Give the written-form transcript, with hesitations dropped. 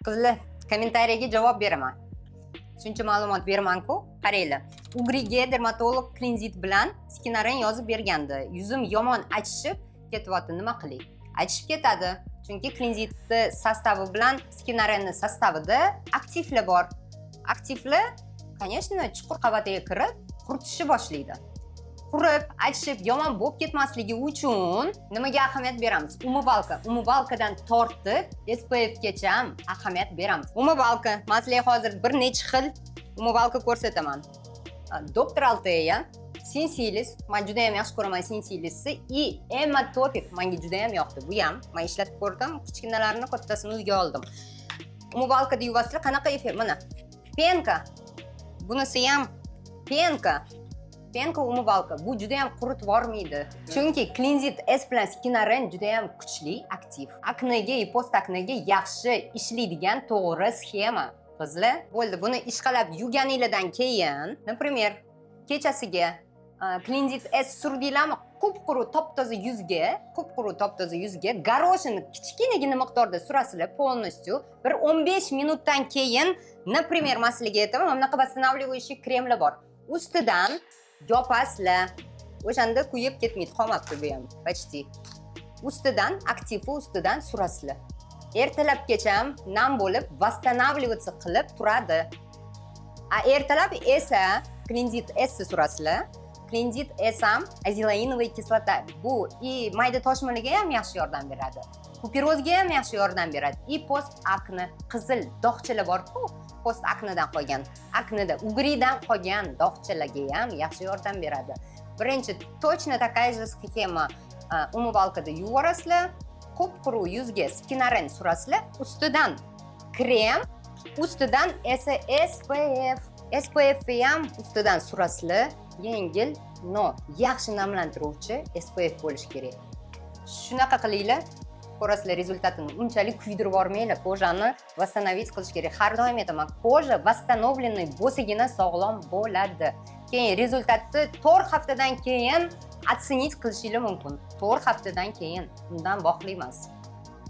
Qizlar, kommentariyaga javob beraman. Shuncha ma'lumot beraman-ku. Qaranglar, угри ga dermatolog Klenzit bilan Skinoren yozib bergandi. Yuzim yomon achishib ketyapti, nima qilay? Achishib ketadi, chunki Klenzitni состав i bilan Skinorenni состав ida aktivlar bor. Aktivlar, конечно, chuqur qavatiga kirib, quritishni boshlaydi. Qurib, achishib, yomon bo'lib ketmasligi uchun nimaga ahamiyat beramiz? Умывалка. Умывалка dan tortib SPF gacha ahamiyat beramiz. Умывалка. Man sizlarga hozir bir necha xil умывалка ko'rsataman. Doktor Alteya, Sensilis, man juda ham yaxshi ko'raman Sensilisni, и Emma Topic menga juda ham yoqdi. Bu ham man ishlatib ko'rdim, kichkinalarini, kattasini uyga oldim. Умывалка da yuvasizlar, qanaqa effekt? Mana, пенка. Bunisi ham пенка. Пенка умывалка. Bu juda ham quritib yubormaydi. Chunki Klenzit S bilan Skinoren juda ham kuchli aktiv. Aknega и post aknega yaxshi ishlaydigan to'g'ri sxema. Qizlar, bo'ldi, buni ishqalab yuvganinglardan keyin, например, kechasiga Klenzit S surdinglarmi, qup-quruq top-toza yuzga, qup-quruq top-toza yuzga горошина kichkinagina miqdorda surasizlar полностью. Bir 15 minutdan keyin, например, man sizlarga aytaman, mana bunaqa восстанавливающий kremlar bor. Ustidan yopasizlar. O'shanda kuyib ketmaydi, qolmabdi bu ham почти. Ustidan, aktivi ustidan surasizlar. Ertalabgacha nam bo'lib, восстанавливаться qilib turadi. A ertalab esa Klenzit S surasizlar. Klenzit S ham азелаиновая кислота. Bu и mayda toshmalarga ham yaxshi yordam beradi. Kuperozga ham yaxshi yordam beradi. И post akne, qizil dog'chalar bor-ku, post aknedan qolgan, akneda, угри dan qolgan dog'chalarga ham yaxshi yordam beradi. Birinchi, точно такая же схема: умывалка da yuvorasizlar, qup-quruq yuzga Skinoren surasizlar, ustidan krem, ustidan esa SPF. SPF ham ustidan surasizlar, yengil, но yaxshi namlantiruvchi SPF bo'lishi kerak. Shunaqa qilinglar, ko'rasizlar результат ini. Unchalik kuydirib yubormanglar, кожа ni восстановить qilish kerak. Har doim aytaman, кожа восстановленный bo'lsagina sog'lom bo'ladi. Keyin результат ni 4 haftadan keyin оценить qilishinglar mumkin. 4 haftadan keyin, undan bog'li emas.